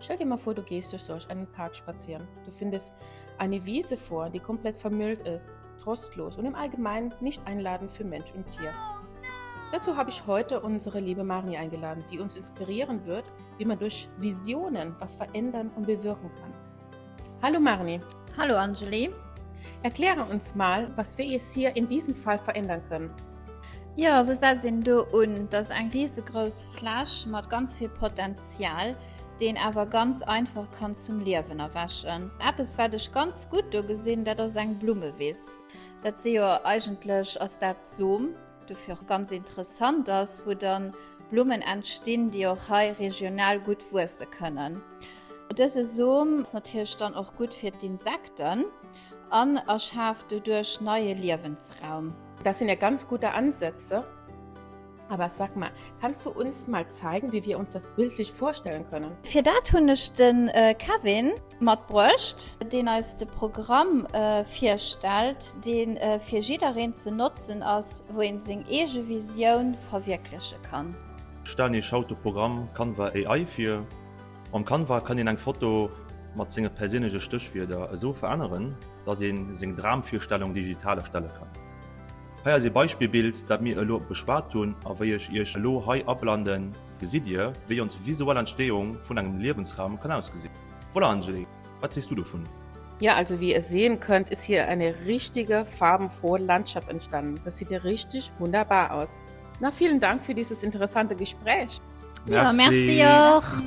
Stell dir mal vor, du gehst durch solch einen Park spazieren. Du findest eine Wiese vor, die komplett vermüllt ist, trostlos und im Allgemeinen nicht einladend für Mensch und Tier. Dazu habe ich heute unsere liebe Marni eingeladen, die uns inspirieren wird, wie man durch Visionen was verändern und bewirken kann. Hallo Marni. Hallo Angeli. Erkläre uns mal, was wir jetzt hier in diesem Fall verändern können. Jo, wou setzt een do un? Dat ass eng risegrouss Fläch mat ganz vill Potenzial, déi een awer ganz einfach kann zum Liewen erwächen. Eppes wat ech ganz gutt do gesinn, dat ass eng Blummewiss. Dat si jo eigentlech ass dat Som, dofir och ganz interessant ass, wou dann Blummen entstinn, déi och hei regional gutt wuesse kënnen. Dëse Som ass natierlech dann och gutt fir d'Insekten an erschaaft doduerch neie Liewensraum. Das sind ja ganz gute Ansätze. Aber sag mal, kannst du uns mal zeigen, wie wir uns das bildlich vorstellen können? Fir dat hunn ech de Kevin matbruecht, deen eis de Programm virstellt, dee fir jiddereen ze notzen ass, wou een seng eege Visioun verwierkleche kann. Stellen Iech haut de Programm Canva AI vir. Mam Canva kann een eng Foto mat senge perséinleche Stéchwierder esou veränneren, dass ee seng Dramvirstellung digital erstelle kann. Hei ass ee Beispillbild, dat mir elo beschwat hunn a wéi ech iech elo hei ablanden, gesitt dir, wéi ons visuell Entstehung vun engem Liewensraum kann ausgesinn. Voilà Angelique, wat sees du dovun? Ja, also wie ihr sehen könnt, ist hier eine richtige farbenfrohe Landschaft entstanden. Das sieht ja richtig wunderbar aus. Na, vielen Dank für dieses interessante Gespräch. Ja, merci och.